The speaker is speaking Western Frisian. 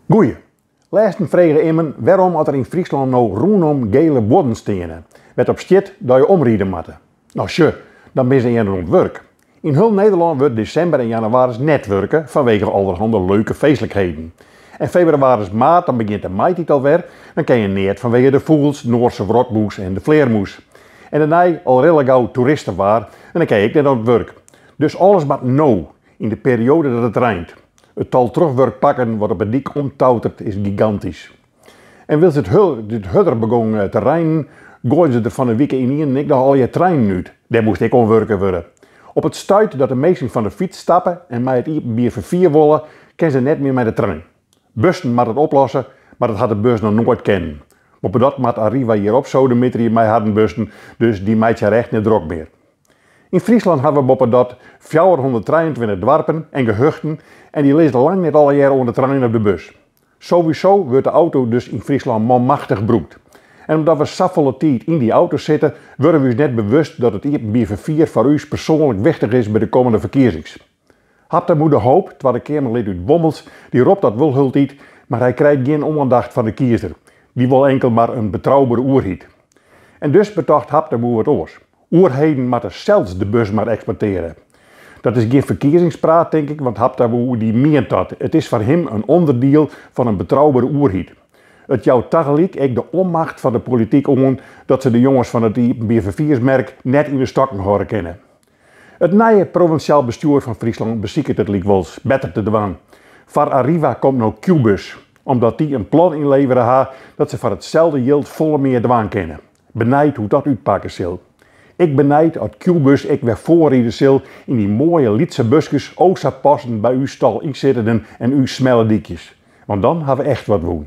Goeie. Lêsten frege immen wêrom at der yn Fryslân no rûnom gele buorden steane, wêr't op stiet dat je omride moatte. No sjoch, dan binne se earne oan it wurk. Yn hiel Nederlân wurdt desimber en jannewaris net wurke fanwege alderhande leuke feestlikheden. En febrewaris, maart, dan begjint de maitiid alwer, dan kin je neat fanwege de fûgels, Noarse wrotmûs en de flearmûs. En dêrnei al rillegau toeristewaar en dan kin je ek net oan it wurk. Dus alles moat no, yn de perioade dat it reint. It tal trochwurkpakken wat op 'e dyk omtoutert is gigantysk. En wylst it hurder begûn te reinen, goaiden se der fan 'e wike ynienen ek noch allegear treinen út. Dêr moast ek oan wurke wurde. Op it stuit dat de minsken fan de fyts stappe en mei it iepenbier ferfier wolle, kinne se net mear mei de trein. Bussen moatte it oplosse, mar dat hat de bus noch noait kinnen. Boppedat moat Arriva hjir opsodemitterje mei harren bussen, dus dy meitsje har echt net drok mear. Yn Fryslân hawwe we boppedat 423 doarpen en gehuchten en dy lizze lang net allegear oan de trein of de bus. Sowieso wurdt de auto dus yn Fryslân manmachtich brûkt. En omdat we safolle tiid yn dy auto sitte, wurde we ús net bewust dat it iepenbier ferfier foar ús persoanlik wichtich is by de kommende ferkiezings. Habtamu de Hoop, Twadde Keamerlid út Wommels, dy ropt dat wol hieltyd, mar hy krijt gjin oandacht fan de kiezer. Dy wol inkeld mar in betroubere oerheid. En dus betocht Habtamu wat oars. Oerheden moatte sels de bus mar eksploitearje. Dat is gjin ferkiezingspraat, tink ik, want Habtamu dy mient dat. It is foar him in ûnderdiel fan in betroubere oerheid. It jout tagelyk ek de onmacht fan de polityk oan dat se de jonges fan it iepenbier ferfiersmerk net yn de stokken hâlde kinne. It nije provinsjaal bestjoer fan Fryslân besiket it lykwols better te dwaan. Foar Arriva komt no Qbuzz, omdat dy in plan ynlevere ha dat se foar itselde jild folle mear dwaan kinne. Benijd hoe't dat útpakke sil. Ek benijd oft Qbuzz ek wer foarride sil yn dy moaie lytse buskes, o sa passend by ús tal ynsittenden en ús smelle dykjes. Want dan ha we echt wat wûn.